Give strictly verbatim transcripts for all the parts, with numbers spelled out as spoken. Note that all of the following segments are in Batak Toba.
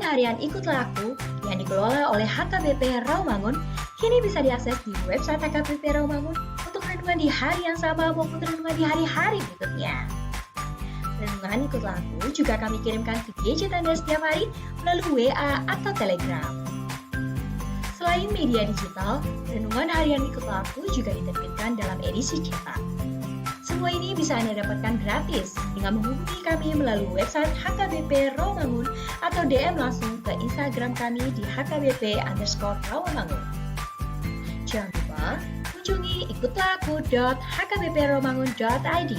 Harian Ikutlah Aku yang dikelola oleh H K B P Rawamangun kini bisa diakses di website H K B P Rawamangun untuk renungan di hari yang sama maupun renungan di hari-hari berikutnya. Renungan Ikutlah Aku juga kami kirimkan ke gadget Anda setiap hari melalui W A atau Telegram. Selain media digital, renungan harian Ikutlah Aku juga diterbitkan dalam edisi cetak. Semua ini bisa Anda dapatkan gratis dengan menghubungi kami melalui website H K B P Rawamangun atau D M langsung ke Instagram kami di H K B P underscore Rawamangun. Jangan lupa kunjungi ikutlah aku dot H K B P rawamangun dot I D.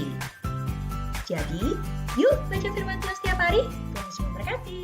Jadi, yuk baca firman Tuhan setiap hari. Tuhan Yesus memberkati.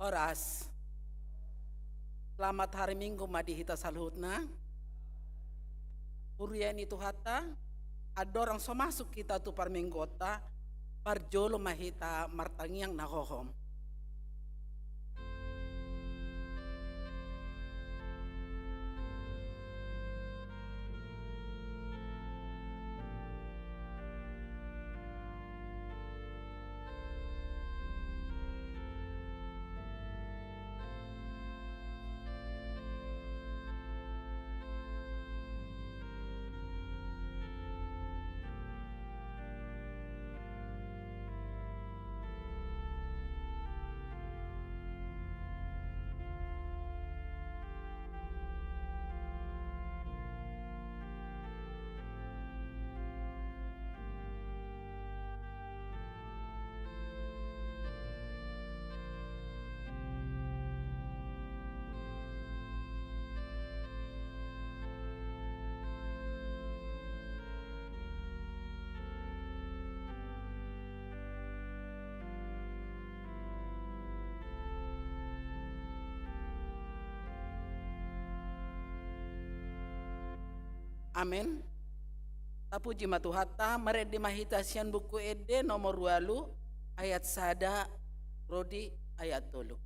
Horas. Selamat hari Minggu ma di hita saluhutna. Huria ni Tuhanta, andorang so masuk hita tu parmingguonta, parjolo ma hita martangiang na hohom. Amen. Tapuji ma Tuhanta, marende ma hita sian Buku Ende nomor ualu, ayat sada ro di ayat tolu.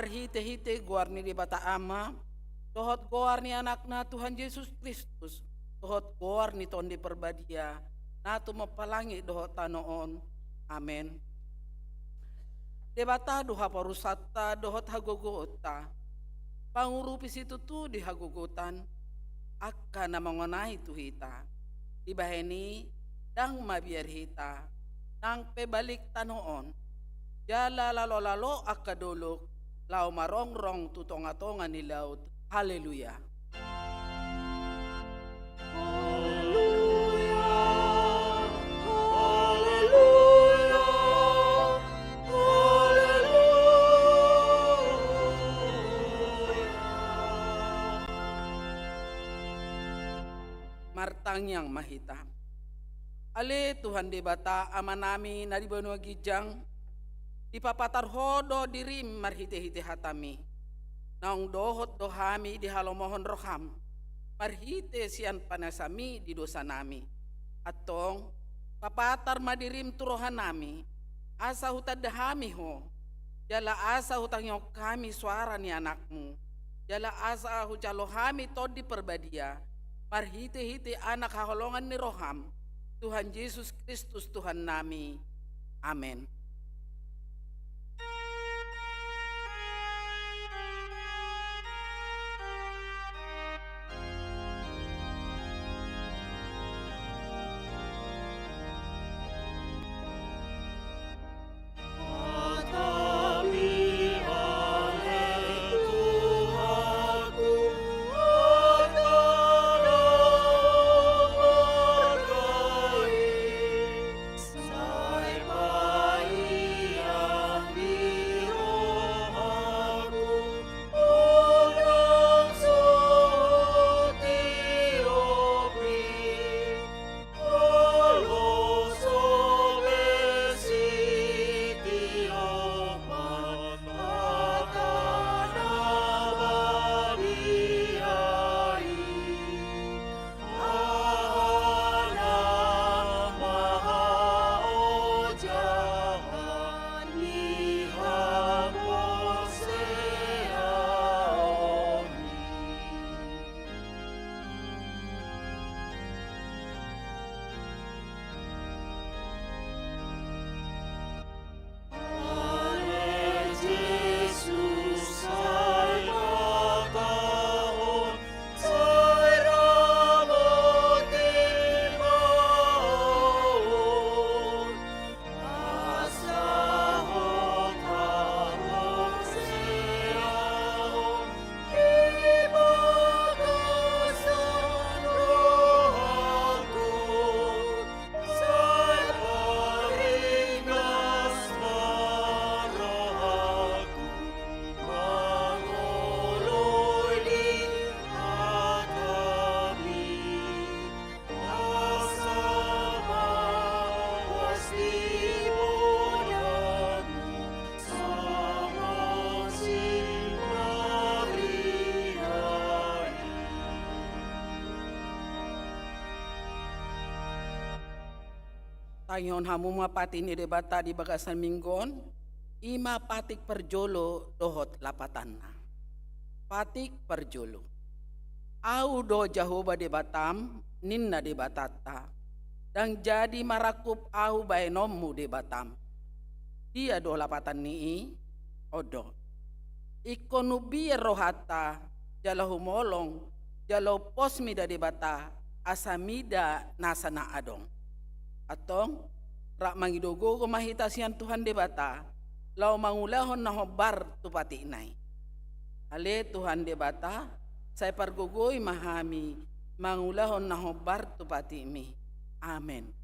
Marhite-hite goar ni Debata Ama, dohot goar ni Anakna Tuhan Jesus Kristus, dohot goar ni Tondi Parbadia, na tumompa langit dohot tano on. Amen. Debata do haporusanta dohot hagogoonta. Pangurupi situtu di hagogotan, angka na mangonai tu hita. Dibahen i, ndang mabiar hita, nang pe balik tano on. Jala lalo-lalo angka dolok, laho marongrong tu tonga-tonga ni laut. Haleluya. Haleluya, haleluya, haleluya. Martangiang ma hita. Ale Tuhan Debata, Amanami na di banua ginjang, dipapatar Ho do dirim marhite-hite hatami. Naung dohot do hami dihalomohon roham, marhite sian panaseanmi di dosanami. Antong, papatar ma dirim tu rohanami, asa hutanda hami Ho, jala asa hutangihon hami soara ni Anakmu, jala asa hujalo hami Tondi Parbadia, marhite-hite Anak haholongan ni roham, Tuhan Jesus Kristus Tuhannami. Amen. Tangihon hamu ma patik ni Debata di bagasan minggu on, i ma patik parjolo dohot lapatanna. Patik parjolo. Ahu do Jahowa Debatam, ninna Debatanta, ndang jadi marangkup ahu bahenonmu Debatam. Dia do lapatan ni i? On do. Ingkon umbiar rohanta, jala humolong, jala umpos mida Debata, asa mida nasa na adong. Antong, rap mangido gogo ma hita sian Tuhan Debata, laho mangulahon na hombar tu patikna i. Ale Tuhan Debata, sai pargogoi ma hami, mangulahon na hombar tu patikmi. Amen.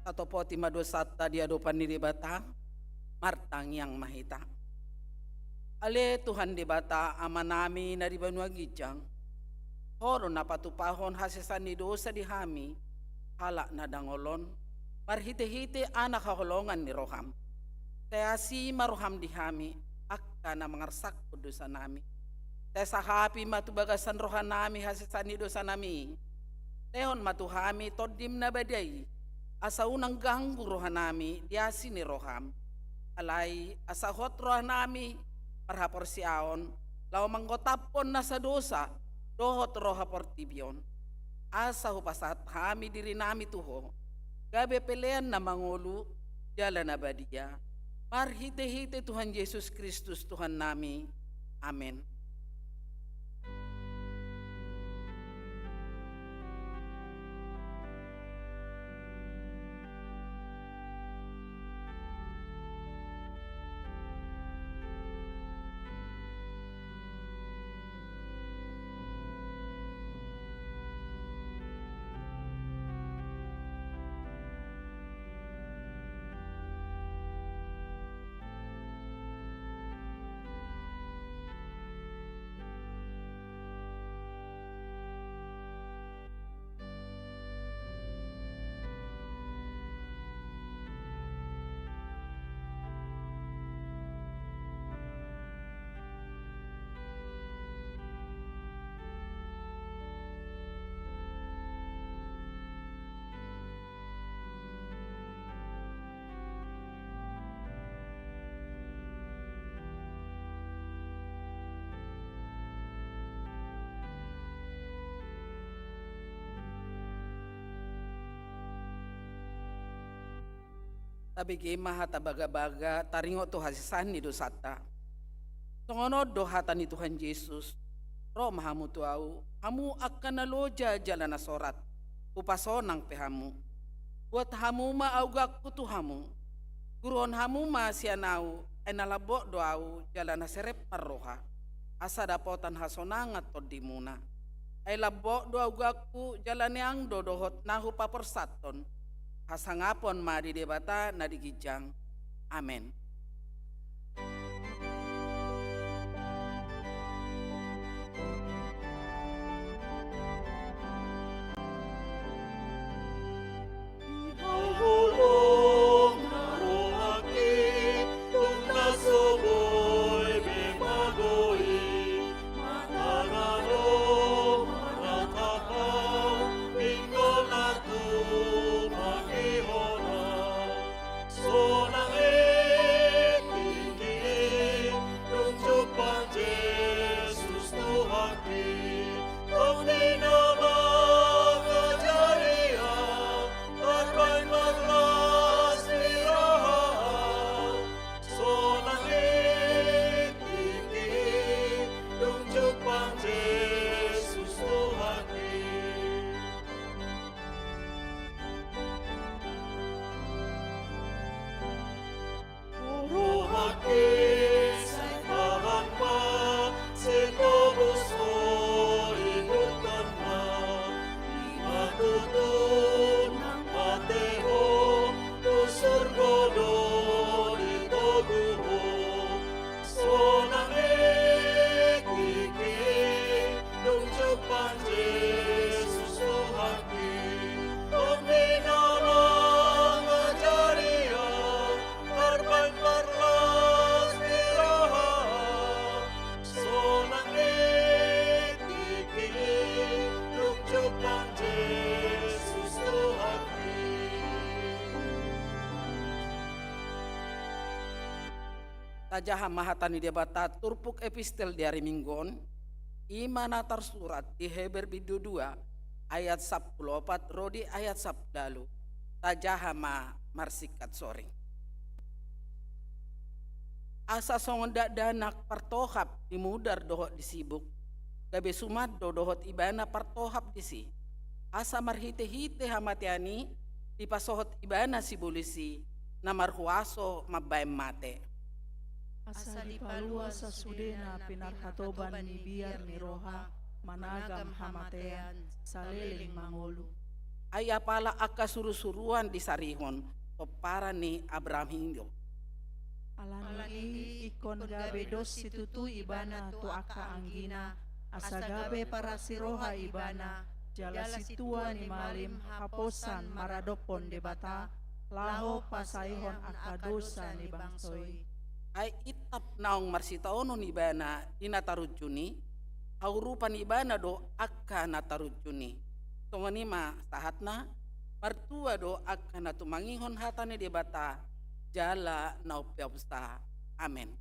Tatopoti ma dosanta di adopan ni Debata. Martangiang ma hita. Ale Tuhan Debata, Amanami na di banua ginjang, Ho do na patupahon hasesaan ni dosa di hami, halak na dangol on, marhitehite Anak haholongan ni roham. Sai asi ma roham di hami, angka na mangarsangkon dosanami. Sai sahapi ma tu bagasan rohanami hasesaan ni dosanami i. Lehon ma tu hami Tondim na badia i, asa unang ganggu rohanami di asi ni roham. Alai asa hot rohanami marhaporseaon, laho manggotaphon nasa dosa dohot roha portibi on. Asa hupasahat hami dirinami tu Ho, gabe pelean na mangolu jala na badia, marhitehite Tuhan Jesus Kristus Tuhannami. Amen. Tabege ma hata bagabaga taringot tu hasesaan ni dosanta. Songon on do hata ni Tuhan Jesus: Ro ma hamu tu Ahu, hamu angka na loja jala na sorat, hupasonang pe hamu. Buat hamu ma augangku tu hamu. Guruhon hamu ma sian Ahu, ai na lambok do Ahu jala na serep marroha, asa dapotan hasonangan tondimuna. Ai lambok do augangku jala neang do dohot na hupaporsanhon. Hasangapon ma di Debata na di ginjang. Amen. Tajaha ma hata ni Debata turpuk epistel di ari Minggu on, i ma na tarsurat di Heber bindu dua ayat sampulu opat ro di ayat sampulu ualu. Tajaha ma marsingkat soring. Asa songon dakdanak partohap di mudar dohot di sibuk, gabe suman do dohot ibana partohap disi. Asa marhitehite hamatean i dipasohot ibana sibolis i na marhuaso mambahen mate. Asa dipalua sasudena pinarhatoban ni biar ni roha, managam hamatean, saleleng mangolu. Ai apala angka surusuruan disarihon pomparan ni Abraham i do. Alani i ingkon gabe dos situtu ibana tu angka anggina, asa gabe parasiroha ibana, jala sintua ni malim haposan maradophon Debata, laho pasaehon angka dosa ni bangso i. Ai intap naung marsitaonon ibana di na tarunjun i, haurupan ibana do angka na tarunjun i. Songon i ma sahatna, martua do angka na tumangihon hata ni Debata, jala na umpeopsa. Amen.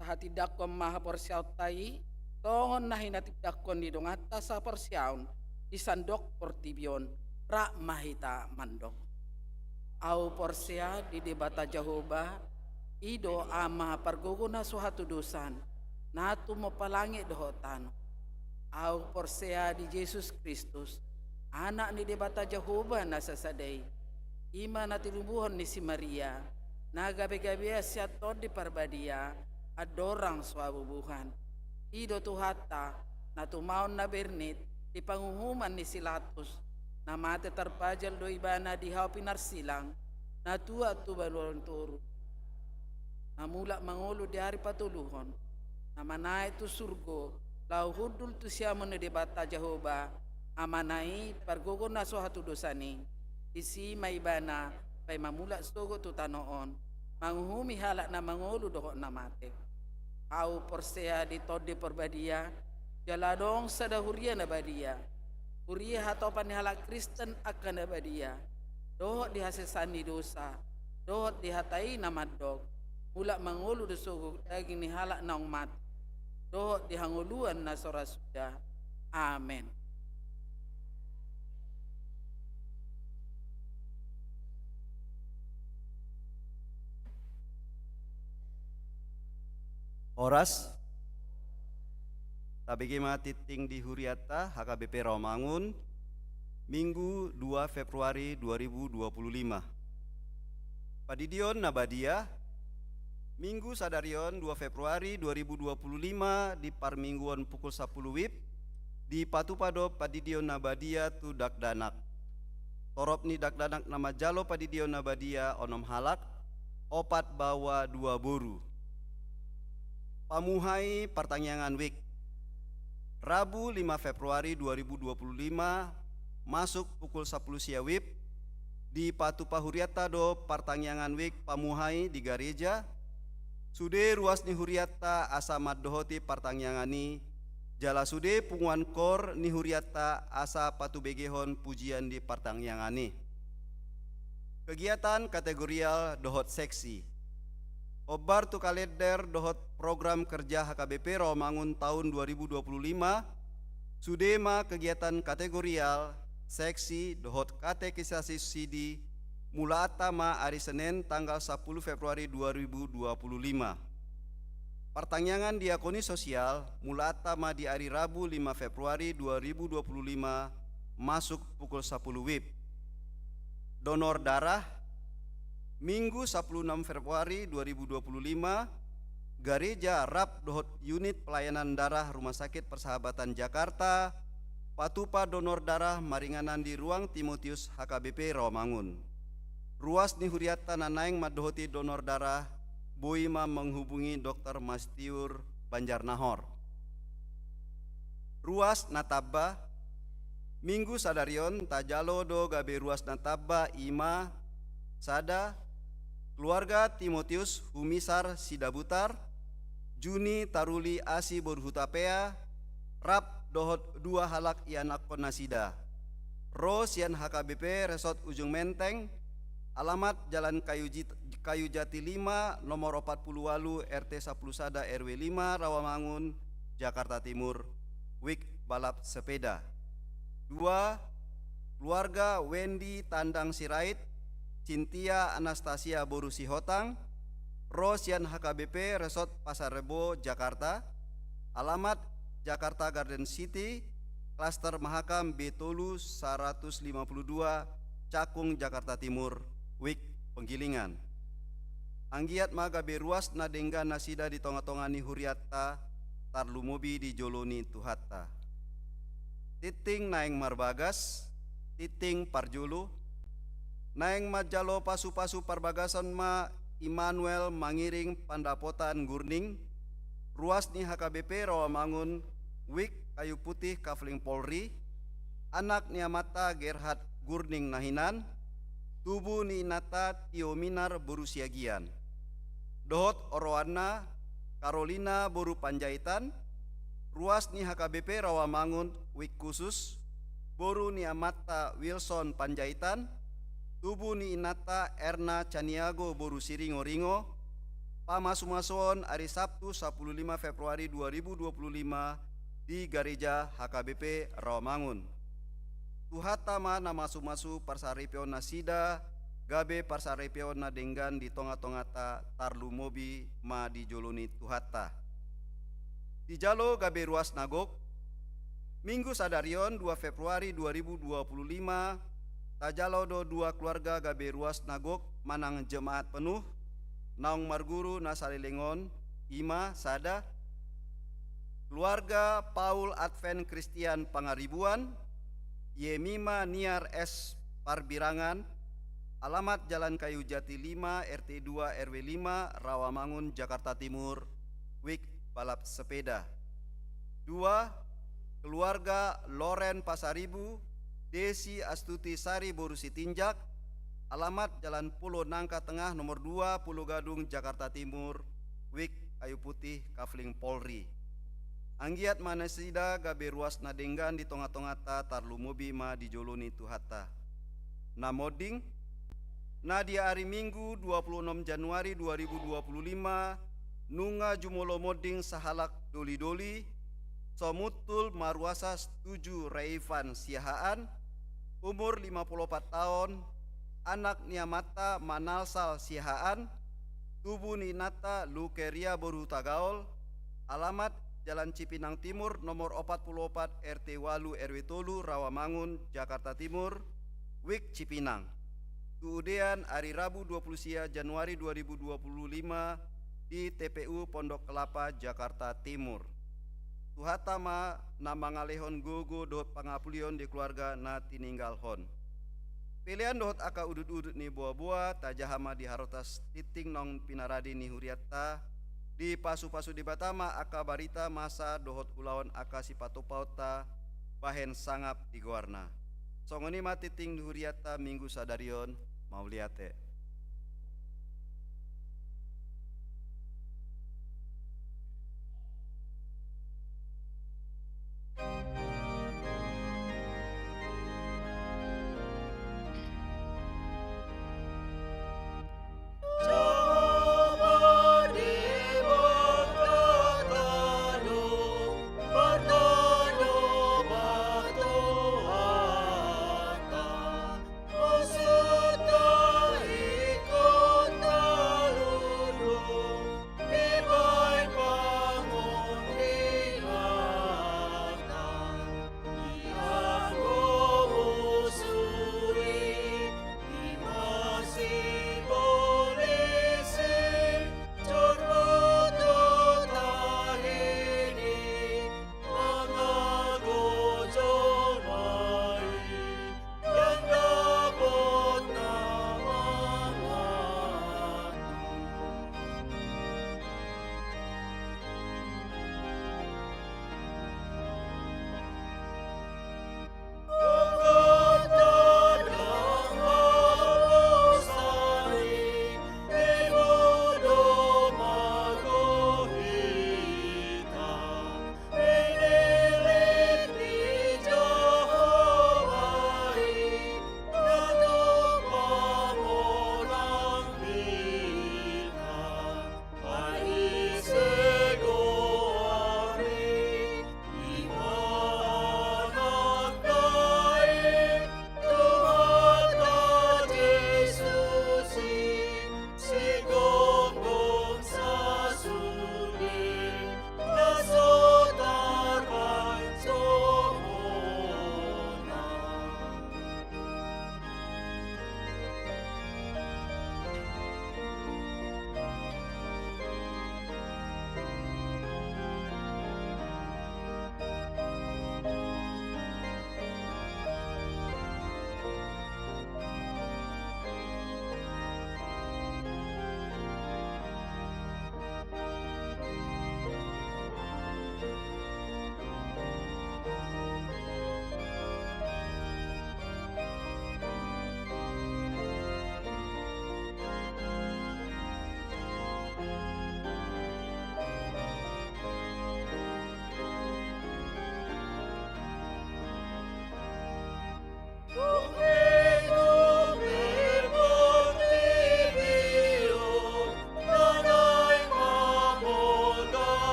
Tahatindangkon ma haporseaonta i, songon na hinatindangkon ni donganta sahaporseaon di sandok portibi on, rap ma hita mandok. Ahu porsea di Debata Jahowa, i do Ama pargogo na so hatudosan, na tumompa langit dohot tano. Ahu porsea di Jesus Kristus, Anak ni Debata Jahowa na sasada i. I ma na tinubuhon ni si Maria, na gabegabean sian Tondi Parbadia, andorang so habubuhan. I do Tuhanta, na tumaon na bernit di panguhuman ni si Latus, na mate tarpajal do ibana di hau pinarsilang, na tuat tu banua ni toru, na mulak mangolu di ari patoluhon, na manaek tu surgo, laho hundul tu siamun ni Debata Jahowa, Amana i pargogo na so hatudosan i. Disi ma ibana paima mulak sogot tu tano on, manguhumi halak na mangolu dohot na mate. Ahu porsea di Tondi Parbadia, jala adong sada huria na badia, huria hatopan ni halak Kristen angka na badia, dohot di hasesaan ni dosa, dohot di hata i na mandok, mulak mangolu do sogot daging ni halak naung mate, dohot di hangoluan na so ra suda. Amen. Horas. Tabege ma tingting di hurianta H K B P Rawamangun, Minggu dua Februari dua ribu dua puluh lima. Pandidion na badia. Minggu sadari on, dua Februari dua ribu dua puluh lima, di parmingguon pukul sampulu wib, dipatupa do pandidion na badia tu dakdanak. Torop ni dakdanak na manjalo pandidion na badia onom halak, opat baoa dua boru. Pamuhai partangiangan wijk. Rabu lima Februari dua ribu dua puluh lima, masuk pukul sampulu sia wib, dipatupa hurianta do partangiangan wijk pamuhai di gareja, sude ruas ni hurianta asa mandohoti partangiangan i, jala sude punguan kor ni hurianta asa patubegehon pujian di partangiangan i. Kegiatan kategorial dohot seksi. Hombar tu kalender dohot program kerja H K B P Rawamangun taon dua ribu dua puluh lima, sude ma kegiatan kategorial, seksi, dohot katekisasi sidi, mulaanta ma ari Senen tanggal sampulu Februari dua ribu dua puluh lima. Partangiangan diakoni sosial, mulaanta ma di ari Rabu lima Februari dua ribu dua puluh lima, masuk pukul sampulu wib. Donor darah, Minggu sampulu onom Februari dua ribu dua puluh lima, gareja rap dohot unit pelayanan darah Rumah Sakit Persahabatan Jakarta, patupa donor darah maringanan di ruang Timotius H K B P Rawamangun. Ruas ni hurianta na naeng mandohoti donor darah, boi ma menghubungi Dokter Mastiur Banjarnahor. Ruas na tamba. Minggu sadari on tajalo do gabe ruas na tamba, i ma: sada, keluarga Timotius Humisar Sidabutar, Juni Taruli Asi boru Hutapea, rap dohot dua halak ianakhon nasida. Ro sian H K B P Resort Ujung Menteng, alamat Jalan Kayu Jit-, Kayu Jati lima, nomor opat pulu ualu, R T sampulu sada, R W lima, Rawamangun, Jakarta Timur, wijk balap sepeda. Dua, keluarga Wendy Tandang Sirait, Cynthia Anastasia boru Sihotang, ro sian H K B P Resort Pasar Rebo, Jakarta, alamat Jakarta Garden City, Klaster Mahakam B tolu saratus lima puluh dua, Cakung, Jakarta Timur, wijk Penggilingan. Anggiat ma gabe ruas na denggan nasida di tongatonga ni hurianta, tarlumobi di jolo ni Tuhanta. Tingting naeng marbagas, tingting parjolo. Naeng manjalo pasupasu parbagason ma Immanuel Mangiring Pandapotan Gurning, ruas ni H K B P Rawamangun, wijk Kayu Putih, Kafling Polri, anak ni amanta Gerhard Gurning na hinan, tubu ni inanta Tio Minar boru Siagian, dohot oroanna Karolina boru Panjaitan, ruas ni H K B P Rawamangun, wijk Khusus, boru ni amanta Wilson Panjaitan, tubu ni inanta Erna Caniago boru Siringoringo, pamasumasuon ari Sabtu sampulu lima Februari dua ribu dua puluh lima di Gareja H K B P Rawamangun. Tuhanta ma na masumasu parsaripeon nasida, gabe parsaripeon na denggan di tongatonganta, tarlumobi ma di jolo ni Tuhanta. Dijalo gabe ruas na gok. Minggu sadari on, dua Februari dua ribu dua puluh lima, tajalo do dua keluarga gabe ruas na gok manang jemaat penuh, naung marguru na saleleng on, i ma: sada, keluarga Paul Advent Christian Pangaribuan, Yemima Niar S Parbirangan, alamat Jalan Kayu Jati lima, R T dua, R W lima, Rawamangun, Jakarta Timur, wijk balap sepeda. Dua, keluarga Loren Pasaribu, Desi Astuti Sari boru Sitinjak, alamat Jalan Pulo Nangka Tengah nomor dua, Pulo Gadung, Jakarta Timur, wijk Kayu Putih, Kafling Polri. Anggiat ma nasida gabe ruas na denggan di tongatonganta, tarlumobi ma di jolo ni Tuhanta. Na monding. Na di ari Minggu dua puluh enam Januari dua ribu dua puluh lima, nunga jumolo monding sahalak doli-doli, Somuntul Maruasa Setuju Raivan Siahaan, umur lima puluh opat taon, anak ni amanta Manalsal Siahaan, tubu ni inanta Lukeria boru Hutagaol, alamat Jalan Cipinang Timur nomor opat puluh opat R T ualu R W tolu Rawamangun, Jakarta Timur, Wijk Cipinang. Tu udean ari Rabu dua puluh sia Januari dua ribu dua puluh lima di T P U Pondok Kelapa, Jakarta Timur. Tuhanta ma na mangalehon gogo dohot pangapulion di keluarga na tininggalhon. Pelean dohot angka udut-udut ni boa-boa tajaha ma di harotas tingting naung pinarade ni hurianta, dipasu-pasu Debata ma angka barita masa dohot ulaon angka sipatupaonta bahen sangap di goarna. Songon i ma tingting ni hurianta Minggu sadari on, mauliate.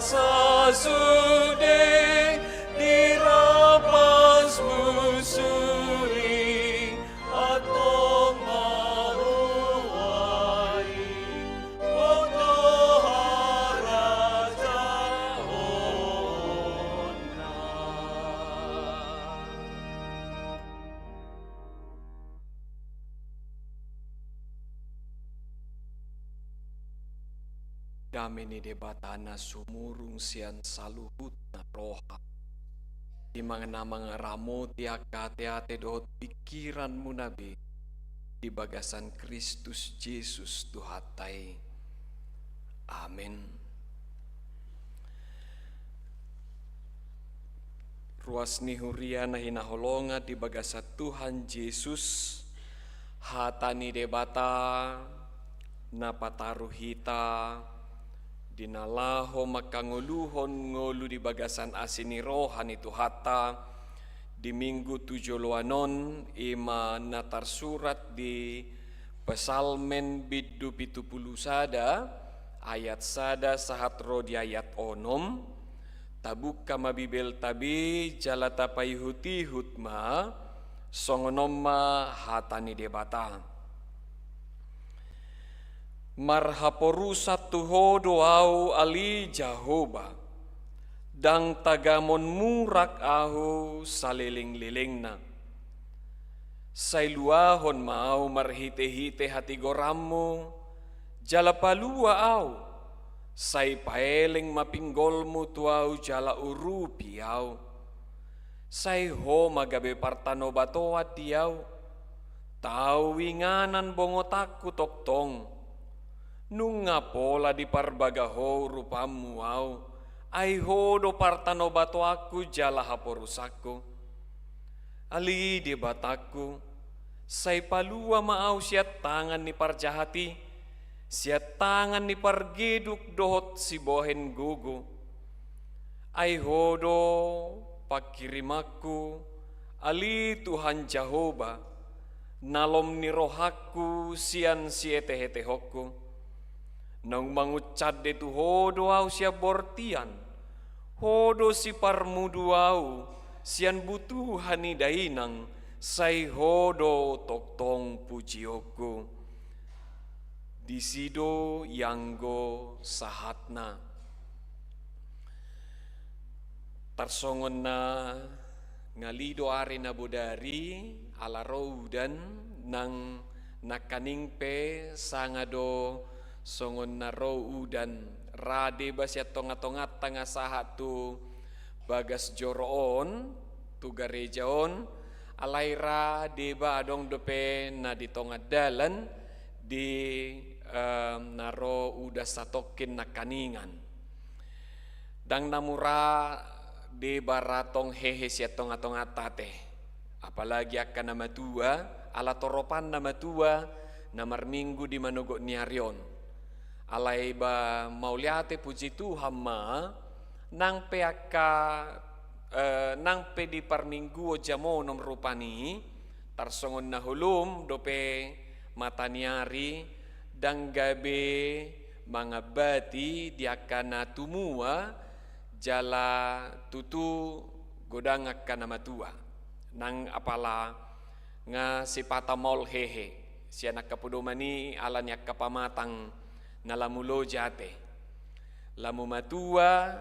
Sasude dirapasmu suli, antong ma huai boto harajaonna. Dame ni Debata na sumurung sian saluhutna roha, i ma na mangaramoti angka ateate dohot pingkiranmuna be di bagasan Kristus Jesus Tuhanta i. Amen. Ruas ni huria na hinaholongan di bagasan Tuhan Jesus, hata ni Debata na pataru hita di na laho mangkangoluhon ngolu di bagasan asi ni roha ni Tuhanta di Minggu tu joloan on, i ma na tarsurat di Psalmen bindu pitu pulu sada, ayat sada sahat ro di ayat onom. Tabuka ma Bibelta be jala tapaihutihut ma, songon on ma hata ni Debata. Marhaporusan tu Ho do ahu, ale Jahowa, ndang tagamon murak ahu salelenglelengna. Sai luahon ma ahu marhitehite hatigoranmu, jala palua ahu, sai paeleng ma pinggolmu tu ahu jala urupi ahu. Sai Ho ma gabe partanobatoan di ahu, tau inganan bongotanku tongtong. Nunga pola diparbaga Ho urupanmu ahu, ai Ho do partanobatoanku jala haporusanku. Ale Debatangku, sai palua ma ahu sian tangan ni parjahat i, sian tangan ni pargeduk dohot sibohen gogo. Ai Ho do pangkirimanku, ale Tuhan Jahowa, nalom ni rohangku sian sietehetehonku. Naung manguncande tu Ho do ahu sian bortian, Ho do siparmudu ahu sian butuha ni dainang, sai Ho do tongtong pujionku. Disi do ianggo sahatna. Tarsongon na ngali do ari na bodari, ala ro udan, nang nangkaning pe sanga do songon na ro udan, ra deba sian tongatonganta nga sahat tu bagas joro on, tu gareja on, alai ra deba adong dope na di tonga dalan, di, eh, na ro udan satongkin nangkaningan. Ndang na mura deba ra tong hehe sian tongatonganta ate. Apalagi angka na matua, ala toropan na matua, na marminggu di manogot ni ari on. Alai ba mauliate puji Tuhan ma, nang pe angka, eh, nang pe di parmingguon jam onom rupani, tarsongon na holom dope mata ni ari, ndang gabe mangambati di angka na tumua, jala tutu godang angka na matua. Nang apala nga sipata maol hehe, sian angka podoman i ala ni angka pamatang na lamu loja ate. Lamu matua,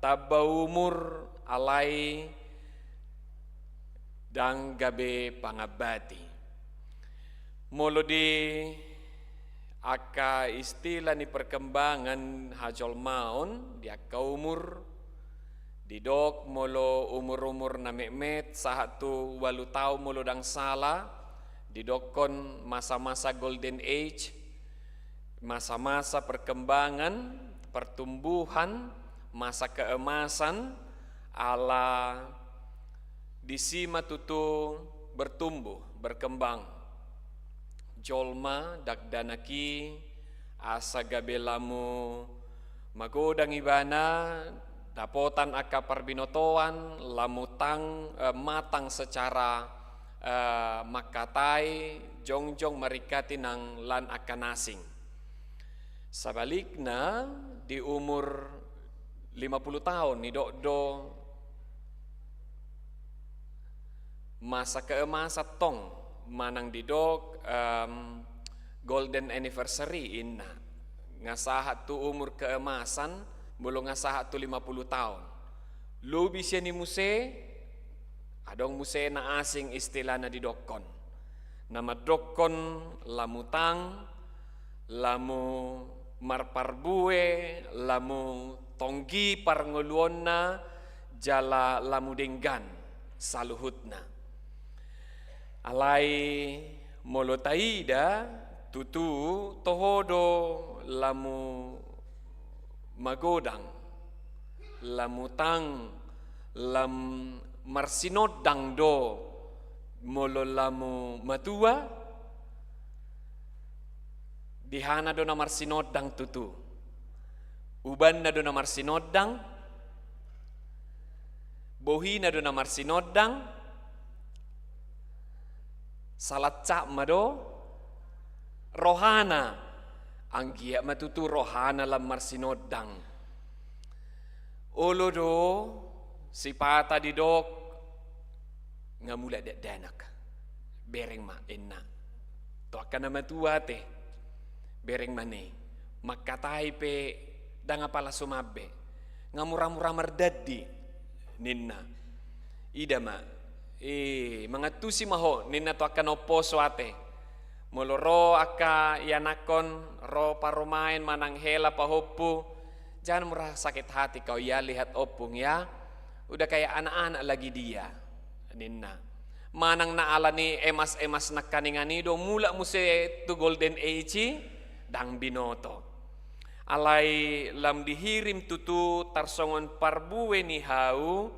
tamba umur, alai ndang gabe pangambati. Molo di angka istilah ni perkembangan hajolmaon, di angka umur, didok molo umur-umur na metmet, sahat tu ualu taon molo ndang sala, didokkon masa-masa golden age, masa-masa perkembangan, pertumbuhan, masa keemasan, ala disi ma tutu bertumbuh, berkembang. Jolma dakdanak i asa gabe lamu magodang ibana, dapotan angka parbinotoan, lamu tang, eh, matang secara, eh, mangkatai, jongjong maringkati nang lan angka na asing. Sabalikna, di umur Lima puluh taon nidok do masa keemasan tong, manang didok, em, golden anniversary inna. Nga sahat tu umur keemasan, molo nga sahat tu lima puluh taon. Lobi sian i muse, adong muse na asing istilahna didokkon. Na mandokkon lam utang, lam marparbue, lam tonggi parngoluonna, jala lam denggan saluhutna. Alai molo taida, tutu toho do lam magodang, lam utang, lam marsinondang do molo lam matua. Dihana do na marsinondang tutu. Ubanna do na marsinondang. Bohina do na marsinondang. Salancap ma do rohana. Anggiat ma tutu rohana lam marsinondang. Olo do sipata didok, nga mulak dakdanak. Bereng ma inna. Tu angka na matua ate. Bereng ma ni. Mangkatai pe ndang apala suman be. Nga mura-mura mardandi ninna. Ida ma. Eh, mangantusi ma ho ninna tu angka na umposo ate. Molo ro angka ianakhon, ro parumaen manang hela pahompu, jangan murah sakit hati kau ya lihat opung ya. Udah kayak anak-anak lagi dia, ninna. Manang na ala ni emas-emas nangkaningan i do mulak muse tu golden age i, ndang binoto. Alai lam dihirim tutu tarsongon parbue ni hau,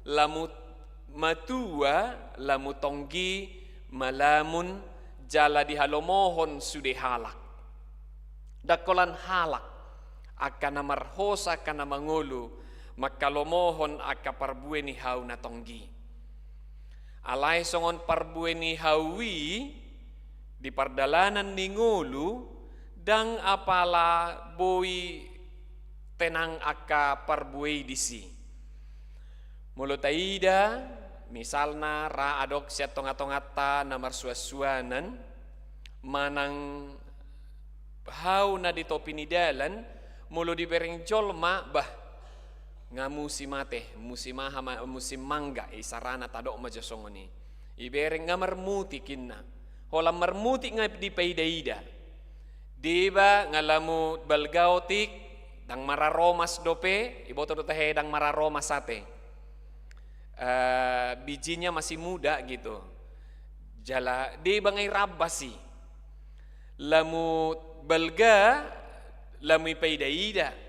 lam matua, lam tonggi, malamun, jala dihalomohon sude halak. Ndang holan halak, angka na marhosa, angka na mangolu, manghalomohon angka parbue ni hau na tonggi. Alai songon parbue ni hau i, di pardalanan ni ngolu, ndang apala boi tenang angka parbue i disi. Molo taida, misalna ra adong sian tonga-tonganta na marsuan-suanan, manang hau na di topi ni dalan, molo dibereng jolma, bah, nga musim ate, musim aha ma, musim mangga, isarana tadok ma jo songon i. Ibereng nga marmutik inna. Holan marmutik nga dipaida-ida. Deba nga lam balga otik, ndang mararomas dope, iboto do tahe ndang mararomas ate. Eh, bijinya masih muda gitu. Jala deba nga irambas i. Lam balga, lam ipaida-ida.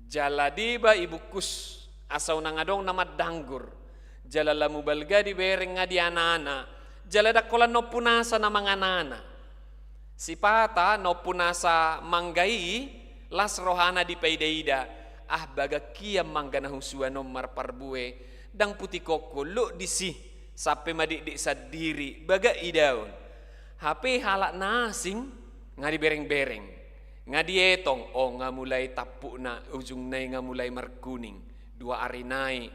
Jala deba ibungkus, asa unang adong na mandanggur. Jala lam balga dibereng nga dianana. Jala ndang holan na ompunasa na manganana. Sipata na ompunasa mangga i, las rohana dipaida-ida. Ah, bagak hian mangga na husuan on marparbue, ndang putik okkon, lok disi, sampe madikdik sandiri, bagak idaon. Hape halak na asing, nga dibereng-bereng, nga dietong, o nga mulai tampukna, ujungna i nga mulai markuning, dua ari nai,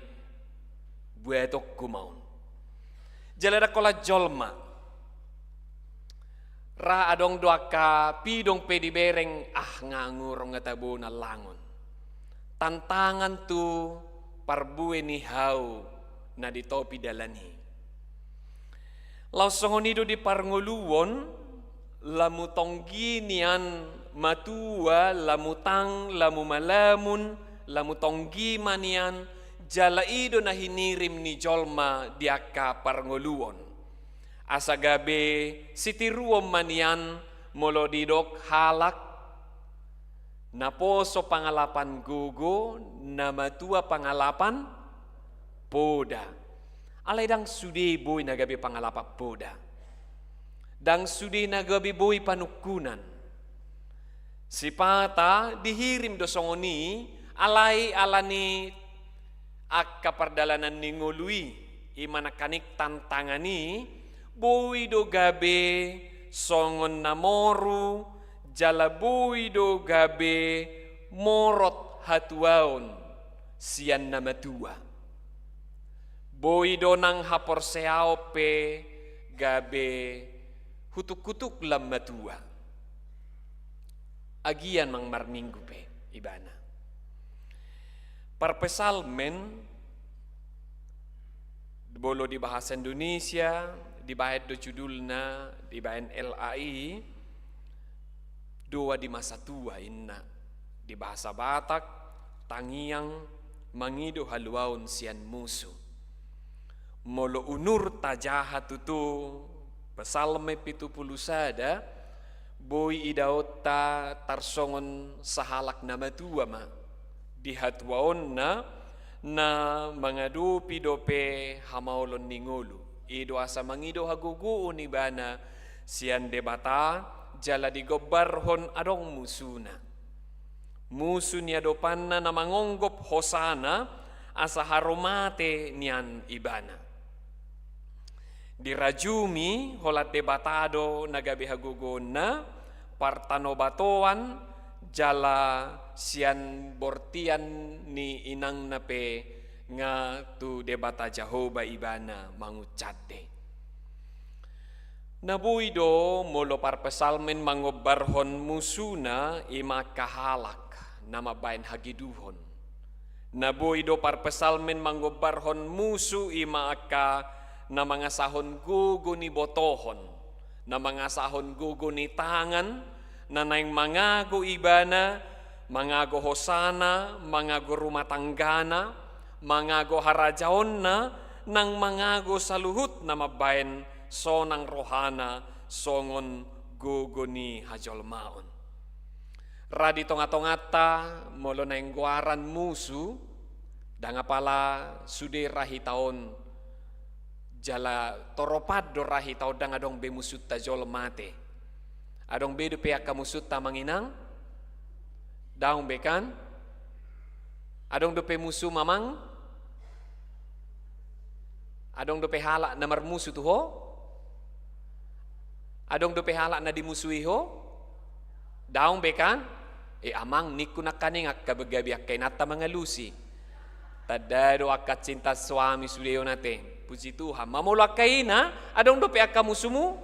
buatongku ma on. Jala ndang holan jolma. Ra adong do angka pidong pe dibereng, ah, nga ngurung nga tabo na langon. Tantangan tu parbue ni hau na di topi dalan i. Laos songon i do di parngoluon, lam tonggi nian matua, lam utang, lam malamun, lam tonggi ma nian, jala i do na hinirim ni jolma di angka parngoluon. Asa gabe sitiruon ma nian molo didok halak, na poso pangalapan gogo, na matua pangalapan poda. Alai ndang sude boi na gabe pangalapan poda. Ndang sude na gabe boi panungkunan. Sipata dihirim do songon i, alai ala ni angka pardalanan ni ngolu i, i ma nangkaning tantangan i, boi do gabe songon na moru, jala boi do gabe morot hatuaon. sian na matua. Boi do nang haporseaon pe gabe hutuk-hutuk lam matua. Agia nang marminggu pe ibana. Parpsalmen, molo di bahasa Indonesia, dibaen do judulna, dibaen L A I, doa di masa tua inna. Di bahasa Batak, tangiang mangido haluaon sian musu. Molo unur tajaha tutu, Psalmen pitu pulu sada, boi idaonta tarsongon sahalak na matua ma. Di hatuaonna, na mangadopi dope hamaolon ni ngolu. I do asa mangido hagogoon ibana sian Debata, jala digombarhon adong musuna. Musu ni adopanna na mangonggop hosana, asa haru mate nian ibana. Dirajumi holan Debata do na gabe hagogoonna, partanobatoan, jala sian bortian ni inangna pe nga tu Debata Jahowa ibana manguncande. Na boi do molo parpsalmen mangombarhon musuna i ma angka halak na mambaen hageduhon. Na boi do parpsalmen mangombarhon musu i ma angka na mangasahon gogo ni botohon, na mangasahon gogo ni tangan, na naeng mangago ibana, mangago hosana, mangago rumah tanggana, mangago harajaonna, nang mangago saluhut na mambaen sonang rohana songon gogo ni hajolmaon. Ra di tonga-tonganta molo naeng goaran musu, ndang apala sude ra hita on, jala toropan do ra hita on ndang adong be musunta jolo mate. Adong be dope angka musunta amang inang? Daong be kan? Adong dope musu amang? Adong dope halak na marmusu tu ho? Adong dope halak na dimusui ho? Daong be kan? E amang, ningku nangkaning angka gabe angka inanta mangalusi. Tanda do angka cinta suami sude on ate. Puji Tuhan. Ma molo angka ina, adong dope angka musumu?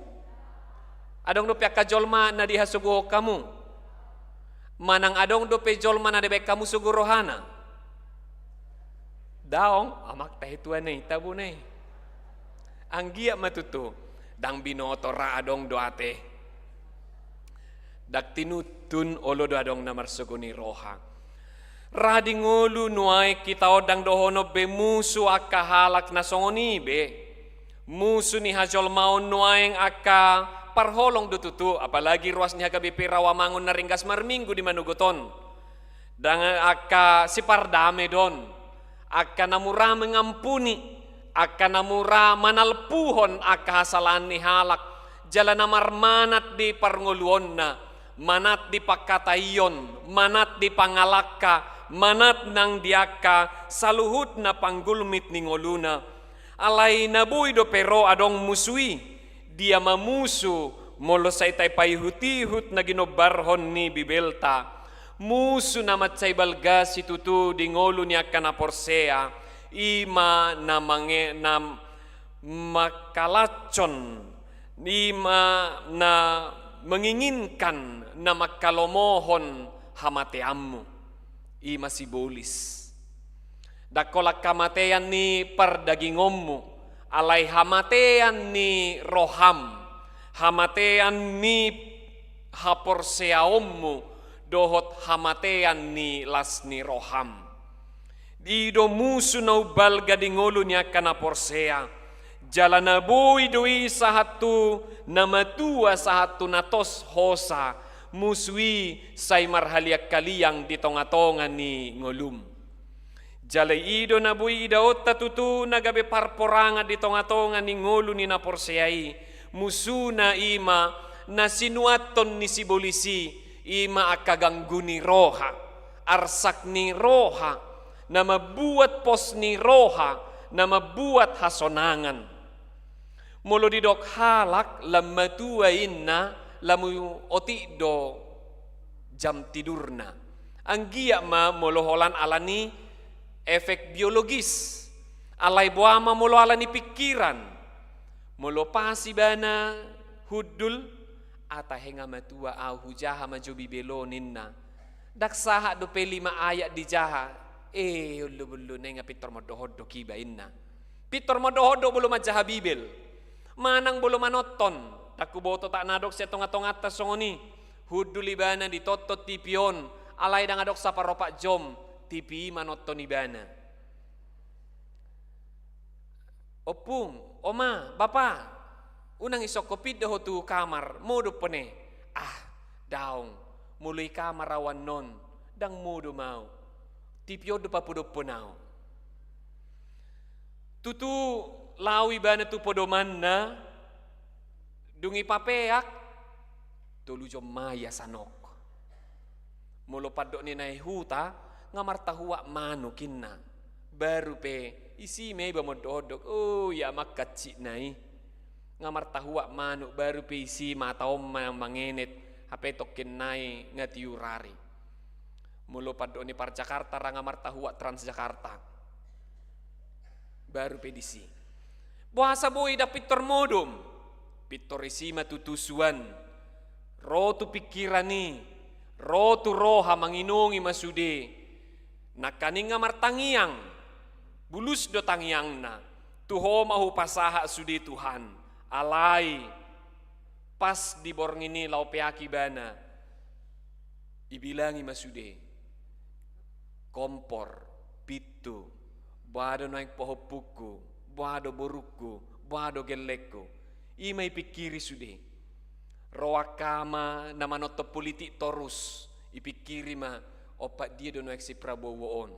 Adong dope angka jolma na dihasogohon hamu? Manang adong dope jolma na dibaen hamu sogo rohana? Daong, amang tahe tuan i, tabona i. Anggiat ma tutu, ndang binoto ra adong do ate. Ndang tinuntun olo do adong na marsogo ni roha. Ra di ngolu nuaeng hita on ndang dohonon be musu angka halak na songon i be. Musu ni hajolmaon nuaeng angka parholong do tutu, apalagi ruas ni H K B P Rawamangun na ringgas marminggu di manogot on. Ndang angka sipardame do on, angka na mura mengampuni, angka na mura manalpuhon angka hasalahan ni halak, jala na marmanat di parngoluonna, manat di pangkataion, manat di pangalangka, manat nang di angka saluhutna panggulmit ni ngoluna. Alai na boi dope ro adong musu i, dia ma musu, molo sai tapaihut-ihut na ginombarhon ni Bibelta. Musu na mansai balga situtu di ngolu ni angka na porsea, i ma na mange-, na mangkalashon, i ma na menginginkan, na mangkalomohon hamateanmu. I ma sibolis. Ndang holan hamatean ni pardagingonmu, alai hamatean ni roham, hamatean ni haporseaonmu, dohot hamatean ni las ni roham. I do musu na umbalga di ngolu ni angka na porsea, jala na boi do i sahat tu na matua sahat tu na tos hosa, musu i sai marhaliang-haliang di tonga-tonga ni ngolum. Jala i do na boi idaonta tutu na gabe parporangan di tonga-tonga ni ngolu ni na porsea i, musuna i ma na sinuanhon ni sibolis i, i ma angka ganggu ni roha, arsak ni roha, na mambuat pos ni roha, na mambuat hasonangan. Molo didok halak lam matua inna, lam otik do jam tidurna. Anggiat ma molo holan ala ni efek biologis. Alai boha ma molo ala ni pingkiran? Molo pas ibana hundul, ah tahe nga matua au, hujaha ma jo Bibel on ninna. Ndang sahat dope lima ayat dijaha, eh, ollo bollo, nai nga pintor mondok-ondok iba ninna. Pintor mondok-ondok molo manjaha Bibel. Manang molo manonton, ndang huboto tak na adong sian tonga-tonganta songon i. Hundul ibana ditonton T V on, alai ndang adong saparopat jom, T V i manonton ibana. Ompung, oma, bapa, unang isongko pinda ho tu kamar, modom ho ne. Ah, daong, molo i kamar au annon, ndang modom au. T V on do papodophon au. Tutu laho ibana tu podomanna, dung ipapeak, tolu jom ma i asa nok. Molo pandok ni na i huta, nga martahuak manuk ninna. Baru pe isi ma iba mondok-ondok, oh, ia mangkansik na i. Nga martahuak manuk, baru pe isi mata on ma mangenet, hape tongkin na i nga tiur ari. Molo pandok ni Par Jakarta ra nga martahuak Transjakarta. Baru pe disi. Boasa boi ndang pintor modom? Pintor isi ma tutu suan. Ro tu pingkiran i, ro tu roha, manginongi ma sude. Nangkaning nga martangiang, bulus do tangiangna. Tu Ho ma hupasahat sude Tuhan. Alai pas di borngin i laho peak ibana, ibilang'i ma sude, kompor, pintu, boha do nuaeng pahompungku, boha do borungku, boha do gellengku. I ma ipingkiri sude. Ro angka ama na manonton politik torus, ipingkiri ma, ompat dia do nuaeng si Prabowo on.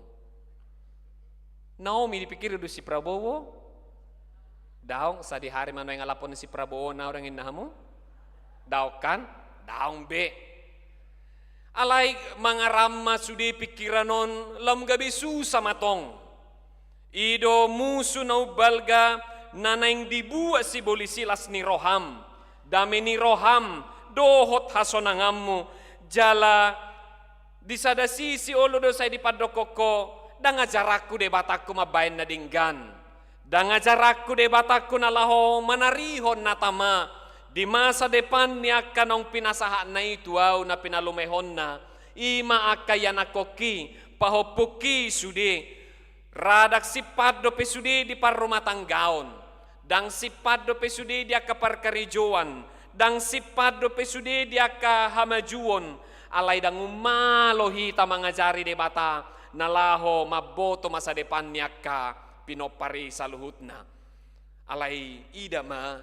Naomi dipingkiri do si Prabowo? Daong, sadihari ma nuaeng alapon si Prabowo on, daong, inna hamu? Daong kan? Daong be. Alai mangaramma sude pingkiran on, lam gabe susa ma tong. I do musu na umbalga na naeng dibuat sibolis i, las ni roham, dame ni roham, dohot hasonanganmu, jala di sada sisi olo do sai dipandokkon ho, ndang ajaranku Debatangku mambahen na denggan. Ndang ajaranku Debatangku na laho manarihon na tama di masa depan ni angka naung pinasahatna i tu ahu na pinalumehonna, i ma angka ianakhonki, pahompungki sude. Ra ndang simpan dope sude di parrumatanggaon. Ndang simpan dope sude di angka parkarejoan, ndang simpan dope sude di angka hamajuon, alai ndang ummalo hita mangajari Debata, na laho mamboto masa depan ni angka pinompar i saluhutna. Alai ida ma,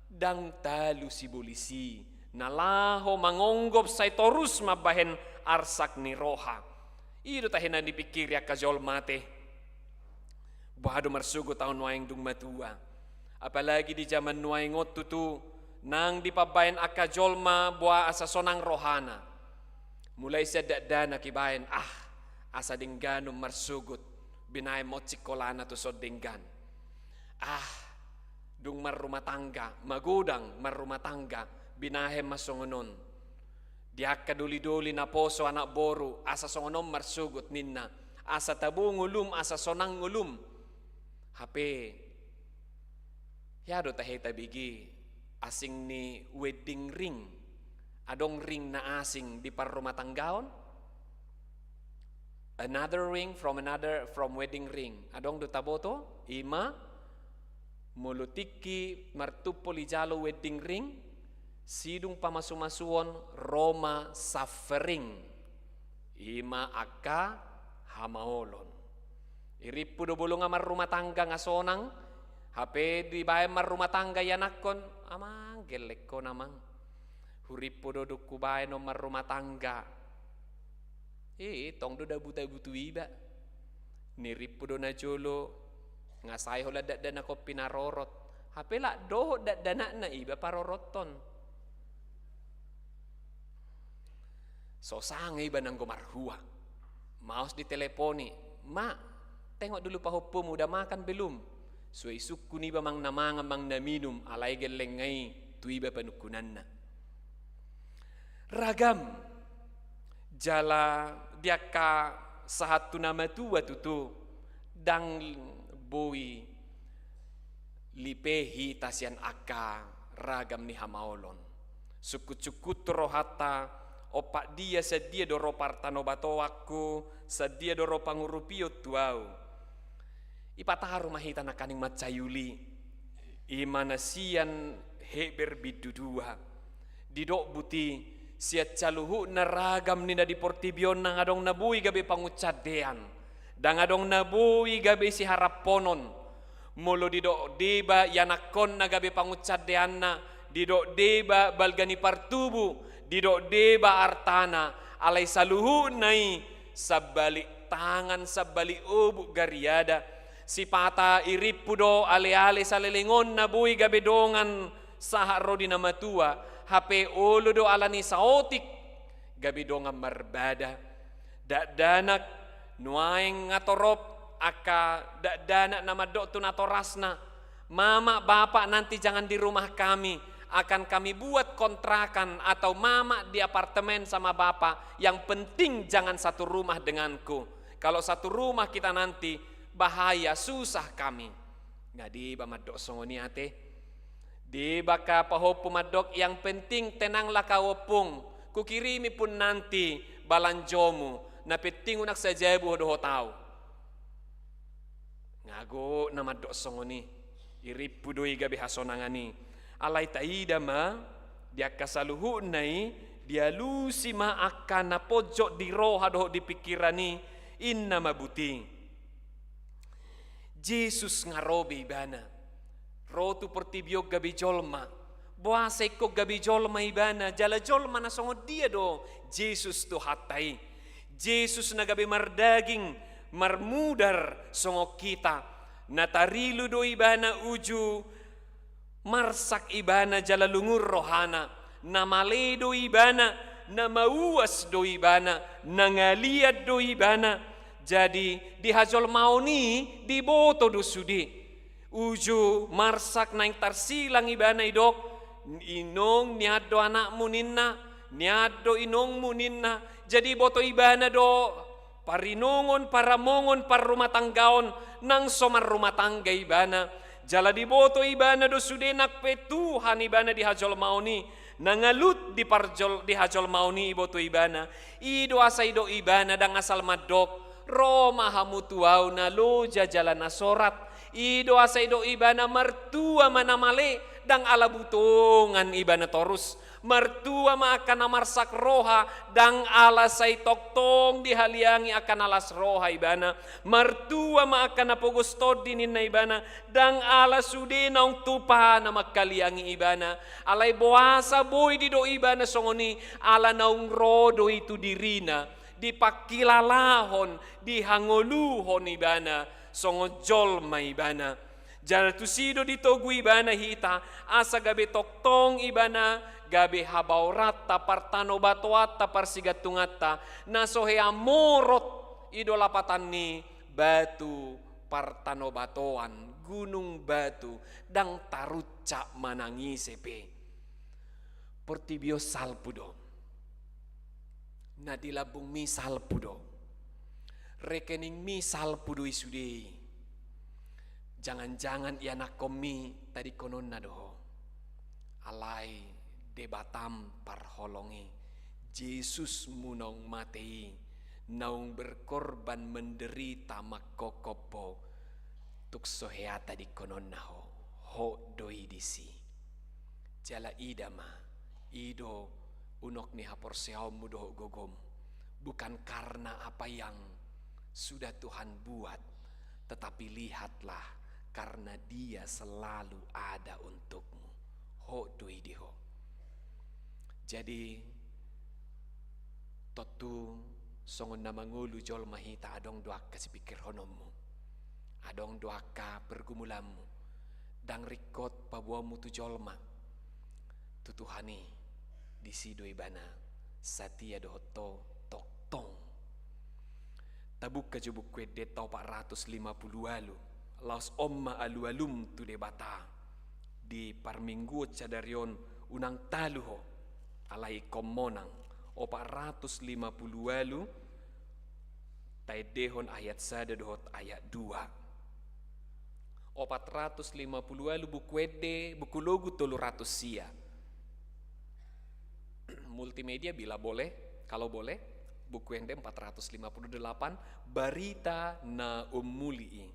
ndang talu sibolis i, na laho mangonggop sai torus mambahen arsak ni roha. I do tahe na dipingkiri angka jolma ate. Boha do marsogot ahu nuaeng dung matua? Apalagi di jaman nuaeng on tutu, nang dipambahen angka jolma boha asa sonang rohana. Mulai sian dakdanak ibahen, ah, asa dengganon marsogot, binahen ma on singkolana tu son denggan. Ah, dung marrumatangga, magodang marrumatangga, binahen ma songon on. Di angka doli-doli naposo anak boru, asa songon on marsogot ninna, asa tabo ngolum, asa sonang ngolum. Hape, hea do tahe tabege asing ni wedding ring? Adong ring na asing di parrumatanggaon? Another ring from another, from wedding ring. Adong do taboto? I ma, molo tingki martumpol ijalo wedding ring, sidung pamasu-masuon, ro ma suffering. I ma angka hamaolon. Irimpu do molo nga marrumatangga nga sonang, hape dibahen marrumatangga ianakhon, amang, gellengkon amang. Hurimpu do dung hubahen on marrumatangga. I, tong do dabu-dabu tu iba. Nirimpu do najolo, nga sai holan dakdanak on pinarorot. Hape lak dohot dakdanakna iba parorothon. So sanga iba nanggo marhua. Maos diteleponi, "Ma, tengok dulu pahompumu, udah makan belum?" Suai sungkun iba manang na mangan manang na minum, alai gelleng nga i tu iba panungkunanna. Ragam, jala di angka sahat tu na matua tutu, Ndang boi lipe hita sian angka ragam ni hamaolon. Sungkun-sungkun tu rohanta, ompat dia, sadia do ro partanobatoanku, sadia do ro pangurupion tu ahu. Ipataru ma hita nangkaning mansai uli, i ma na sian Heber bindu dua. Didok buti, sian saluhutna ragam ni na di portibi on ndang adong na boi gabe pangunsandean, ndang adong na boi gabe siharamponon. Molo didok deba ianakkonna gabe pangunsandeanna, didok deba balga ni partubu, didok deba artana, alai saluhutna i sambalik tangan, sambalik obuk gariada. Sipata irimpu do ale-ale saleleng on na boi gabe dongan sahat ro di na matua, hape olo do ala ni saotik gabe dongan marbada. Dakdanak, nuaeng nga torop angka dakdanak na mandok tu natorasna, "Mama, Bapak, nanti jangan di rumah kami, akan kami buat kontrakan atau Mama di apartemen sama Bapak, yang penting jangan satu rumah denganku. Kalau satu rumah kita nanti, bahaya, susah kami." Nga deba mandok songon i ate. Deba angka pahompu mandok, "Yang penting tenanglah kau, Ompung. Kukirimi pun nanti balanjomu. Na penting unang sajabu dohot au." Nga gok na mandok songon i. Irimpu do i gabe hasonangan i. Alai taida ma, di angka saluhutna i, dialusi ma angka na ponjot di roha dohot di pingkiran i, inna ma buti. Jesus nga ro be ibana. Ro tu portibi on gabe jolma. Boasa ingkon gabe jolma ibana, jala jolma na songon dia do Jesus Tuhanta i? Jesus na gabe mardaging, marmudar songon hita. Na tarilu do ibana uju marsak ibana jala lungun rohana. Na male do ibana, na mauas do ibana, na ngaliat do ibana. Jadi, di hajolmaon i diboto do sude. Uju marsak naeng tarsilang ibana, idok, "Inong, nian do anakmu," ninna, "nian do inongmu," ninna. Jadi diboto ibana do parinongon, paramongon, parrumatanggaon, nang so marrumatangga ibana. Jala diboto ibana do sude nang pe Tuhan ibana di hajolmaon i, na ngalut di parjol-, di hajolmaon i diboto ibana. I do asa idok ibana ndang asal mandok, "Ro ma hamu tu ahu na loja jala na sorat." I do asa idok ibana, "Martua ma na male, ndang ala butongan ibana torus. Martua ma angka na marsak roha, ndang ala sai tongtong dihaliangi angka na las roha ibana. Martua ma angka na pogos tondi," ninna ibana, "ndang ala sude naung tupa na manghaliangi ibana." Alai boasa boi didok ibana songon i, ala naung ro do i tu dirina, dipangkilalahon, dihangoluhon ibana songon jolma ibana. Jala tusi do ditogu ibana hita, asa gabe tongtong ibana, gabe habaoranta, partanobatoanta, parsigantunganta, na so hea morot, i do lapatan ni batu partanobatoan, gunung batu, ndang taruncak manang ise pe. Portibi on salpu do. Na di lambungmi salpu do. Rekeningmi salpu do i sude i. Jangan-jangan ianakkonmi tadingkononna do ho. Alai Debatam parholong i, Jesusmu naung mate i, naung berkorban, menderita, mangkophop ho, tung so hea tadingkononna ho, hot do i disi. Jala ida ma, i do unok ni haporseaonmu dohot gogom. Bukan karena apa yang sudah Tuhan buat, tetapi lihatlah karena Dia selalu ada untukmu. Hot do i di ho. Jadi, tontu songon na mangolu jolma hita, adong do angka sipingkirhononmu. Adong do angka pergumulanmu. Ndang ringkot paboaonmu tu jolma. Tu Tuhan i, disi do ibana satia dohot ho tongtong. Tabuka jo Buku Endenta opat ratus lima pulu ualu, laos on ma alualum tu Debata. Di parmingguon sadari on unang talu ho, alai ingkon monang, opat ratus lima pulu ualu, Taendehon ayat sada dohot ayat dua. Opat ratus lima puluh ualu Buku Ende, Buku Logu tolu ratus sia. Multimedia bila boleh, kalau boleh, Buku Ende empat ratus lima puluh delapan, Barita na Ummuli i.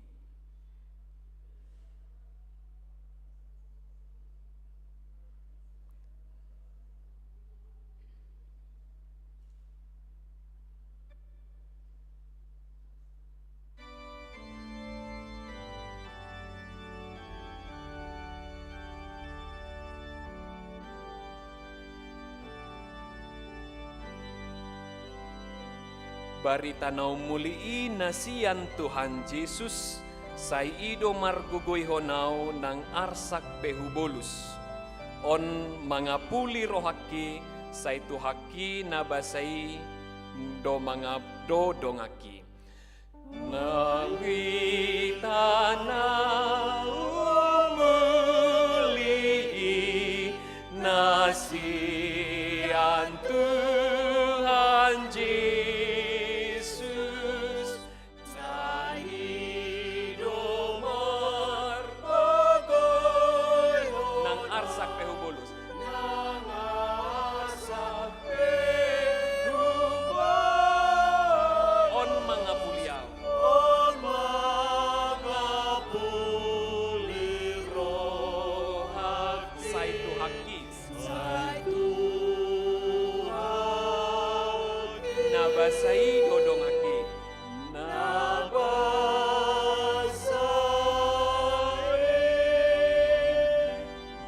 Barita na ummuli i na sian Tuhan Jesus, sai i do margogoihon ahu nang arsak pe hubolus. On mangapuli rohangki, sai Tuhanki na basa i do mangap-, do donganki. Nang hita na ummuli i na sian Tuhan Jesus, sai i do margogoihon. Nang arsak pe hubolus. Nang arsak pe hubolus. On mangapuli ahu. On mangapuli rohangki. Sai Tuhanki. Sai Tuhanki. Na basa i do donganki. Na basa i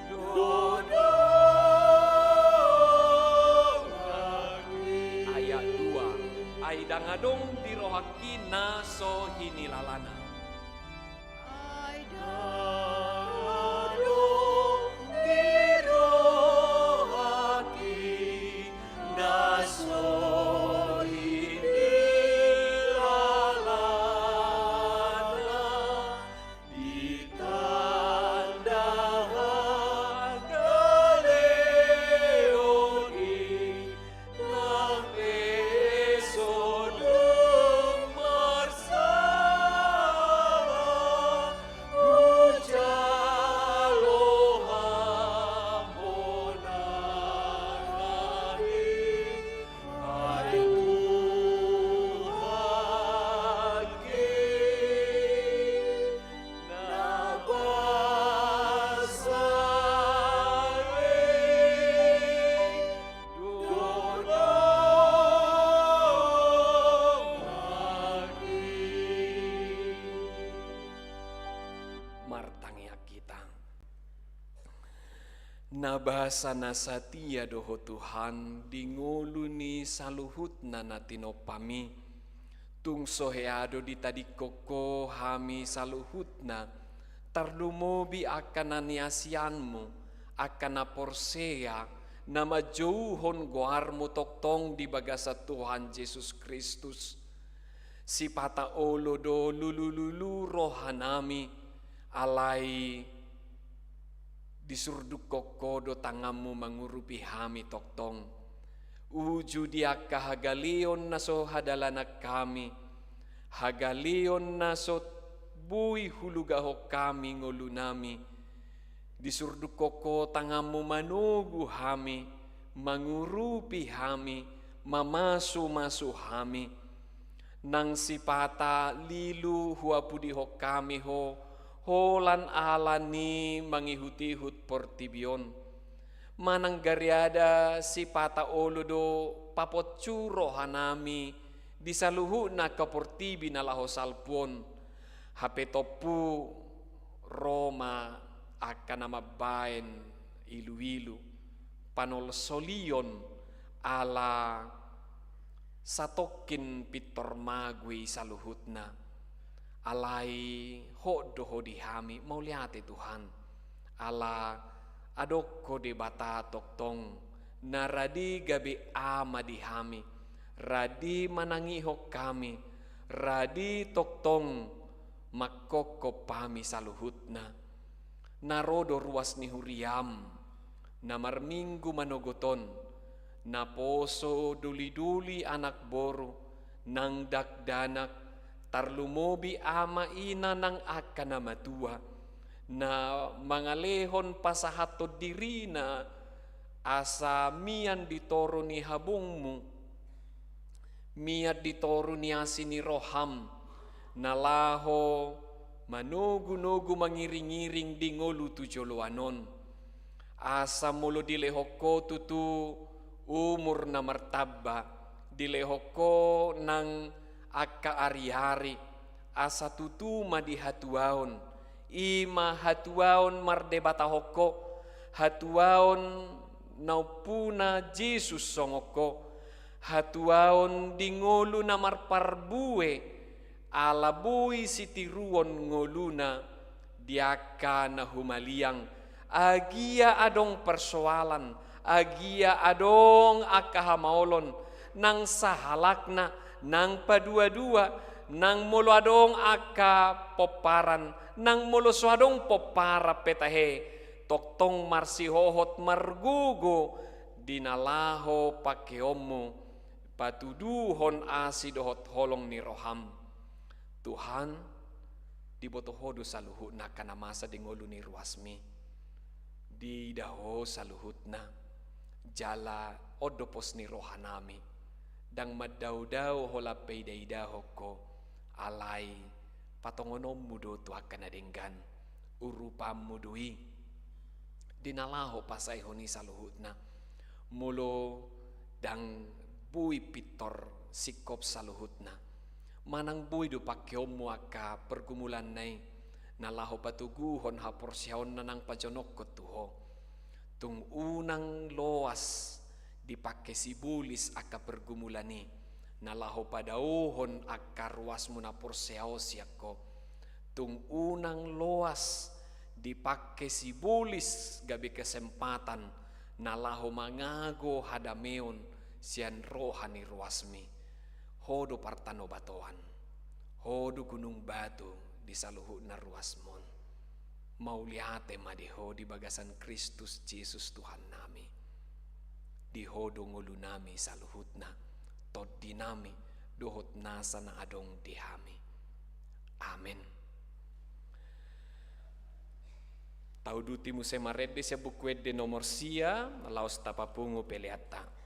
do donganki. Ayat dua. Ai ndang adong di rohangki na so hinilalana. Ai ndang adong di rohangki na so hinilalana. Ditanda hagaleon i, nang pe so dung marsala, hujalo hamonangan i. Ai Tuhanki, na basa i do donganki. Martangiang hita. Na basa na satia do Ho Tuhan di ngolu ni saluhutna na tinompaM i. Tung so hea do ditadingkon Ho hami saluhutna, tarlumobi angka na niasianMu, angka na porsea, na manjouhon goarMu tongtong di bagasan Tuhan Jesus Kristus. Sipata olo do lulululu rohanami, alai disurdungkon Ho do tanganMu mangurupi hami tongtong. Uju di angka hagaleon na so hadalanan hami, hagaleon na so boi hulugahon hami ngolunami, disurdungkon Ho tanganMu manogu hami, mangurupi hami, mamasumasu hami. Nang sipata lilu huapudihon hami Ho, holan ala ni mangihutihut portibi on. Manang gariada sipata olo do paponsu rohanami di saluhutna angka portibi na laho salpu on. Hape tompu ro ma angka na mambaen iluilu, panolsolion ala satongkin pintor mago i saluhutna. Alai hot do Ho di hami, mauliate Tuhan. Ala adong Ho Debata tongtong, na radi gabe ama di hami, radi manangihon hami, radi tongtong mangkophop hami saluhutna. Na ro do ruas ni huriaM, na marminggu manogot on, naposo dolidoli anak boru, nang dakdanak, tarlumobi ama ina nang angka na matua, na mangalehon pasahathon dirina, asa mian di toru ni habongmu, mian di toru ni asi ni roham, na laho manogunogu mangiringiring di ngolu tu joloan on. Asa molo dilehon Ho tutu umur na martamba, dilehon Ho nang angka ariari, asa tutu ma di hatuaon, i ma hatuaon mardebatahon Ho, hatuaon na umpuna Jesus songon Ho, hatuaon di ngolu na marparbue, ala boi sitiruon ngoluna di angka na humaliang, agia adong persoalan, agia adong angka hamaolon, nang sahalakna, nang paduadua, nang molo adong angka pomparan, nang molo so adong pomparan pe tahe, tongtong marsihohot margogo di na laho pangkeonmu, patuduhon asi dohot holong ni roham. Tuhan, diboto Ho do saluhutna angka na masa di ngolu ni ruasmi. Diida Ho saluhutna, jala on do pos ni rohanami. Ndang mandaodao holan paidaidaon Ho, alai patongononmu do tu angka na denggan, urupanmu do i di na laho pasaehon i saluhutna. Molo ndang boi pintor singkop saluhutna, manang boi do pangkeonmu angka pergumulanna i, na laho patoguhon haporseaonna nang pajonokhon tu Ho. Tung unang loas dipangke sibolis angka pergumulan i, na laho padaohon angka ruasmu na porsea on sian Ho. Tung unang loas dipangke sibolis gabe kesempatan na laho mangago hadameon sian roha ni ruasmi. Ho do partanobatoan, Ho do gunung batu di saluhutna ruasmon. Mauliate ma di Ho di bagasan Kristus Jesus Tuhannami. Di Ho do ngolunami saluhutna, tondinami dohot nasa na adong di hami. Amen. Tauduti muse marende sian Buku Ende nomor sia, laos tapapungu peleanta.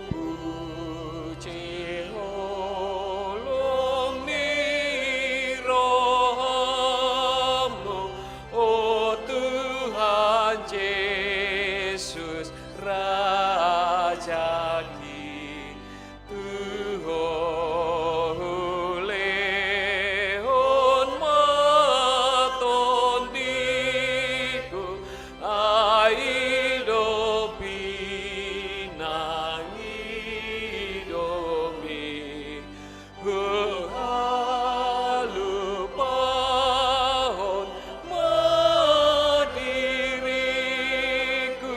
Puji holong ni rohamu, o Tuhan Jesus, Rajaki. Tu Ho hulehon ma tondiku, ai do pinangidomi. Huhalupahon ma diriku,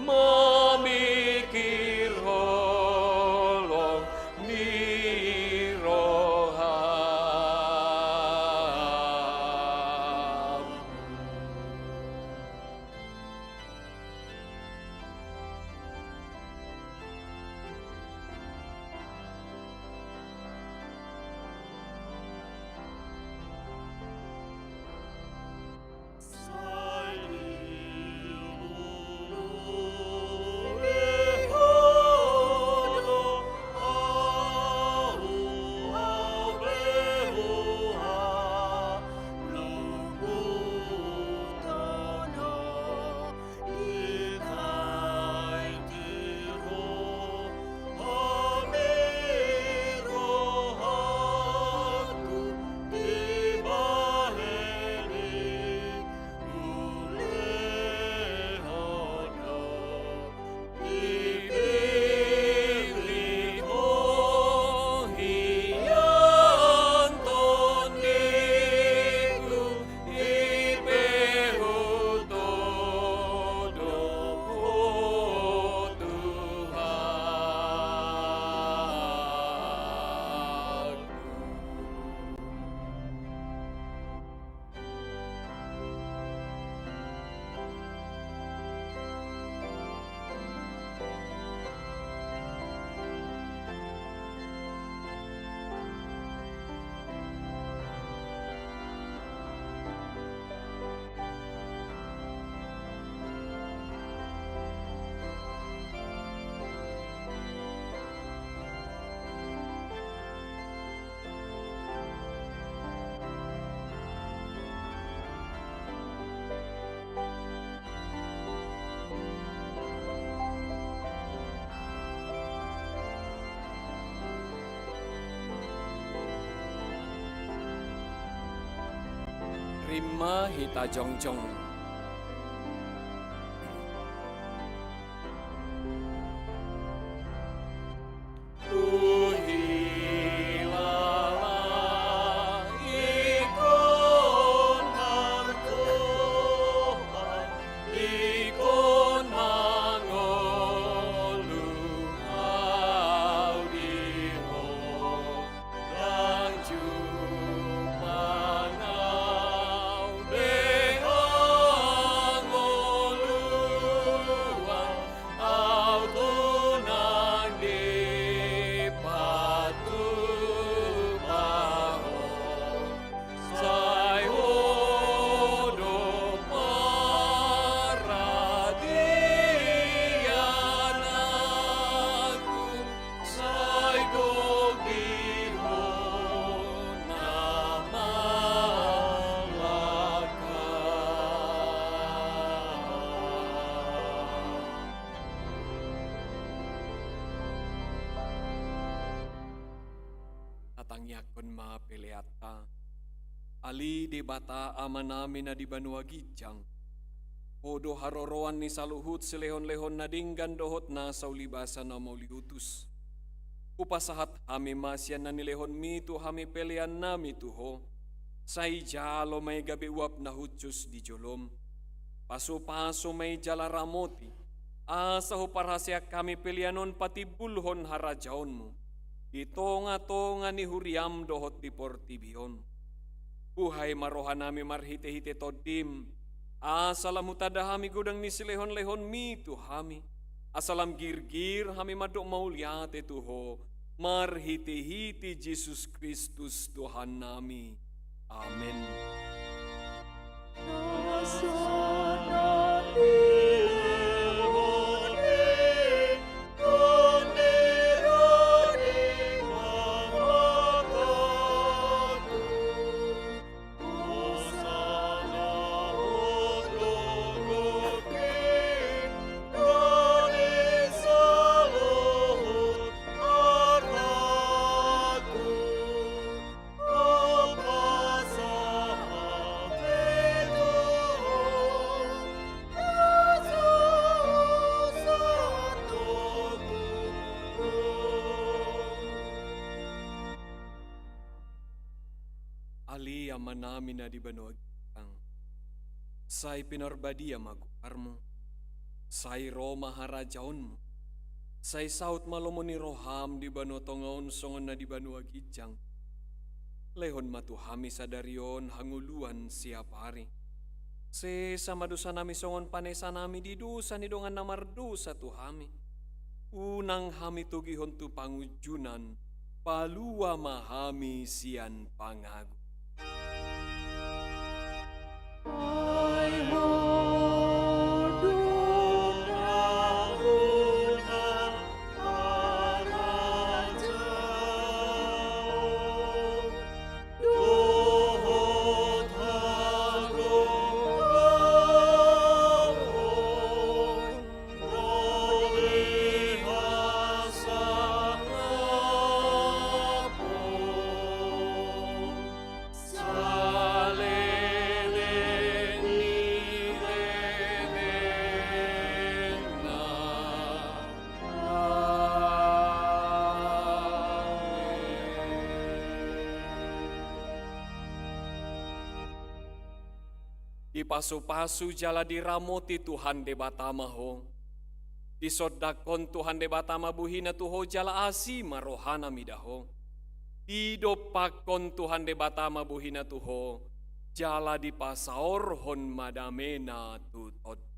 mamingkirhon Rima hita jongjong. Tatangiangkon ma peleanta. Ale Debata Amanami na di banua ginjang, Ho do haroroan ni saluhut silehonlehon na denggan dohot nasa ulibasa na mauliutus. Hupasahat hami ma sian na nilehonmi tu hami peleannami tu Ho. Sai jalo ma i gabe uap na hushus di jolom. Pasupasu ma i jala ramoti, asa huparhaseang hami pelean on patimbulhon harajaonmu di tongatonga ni huriam dohot di portibi on. Buhai ma rohanami marhitehite Tondim, asa lam hutanda hami godang ni silehonlehonmi tu hami, asa lam girgir hami mandok mauliate tu Ho, marhitehite Jesus Kristus Tuhannami. Amen. Ale Amanami na di banua ginjang, sai pinarbadia ma goarmu. Sai ro ma harajaonmu. Sai saut ma lomo ni roham di banua tonga on songon na di banua ginjang. Lehon ma tu hami sadari on hangoluan siapari. Sesa ma dosanami songon panesanami di dosa ni dongan na mardosa tu hami. Unang hami togihon tu pangunjunan, palua ma hami sian pangago. Dipasupasu jala diramoti Tuhan Debata ma ho. Disondangkon Tuhan Debata ma bohina tu ho jala asi ma rohana mida ho. Didompakkon Tuhan Debata ma bohina tu ho jala dipasaorhon ma damena tu tondim.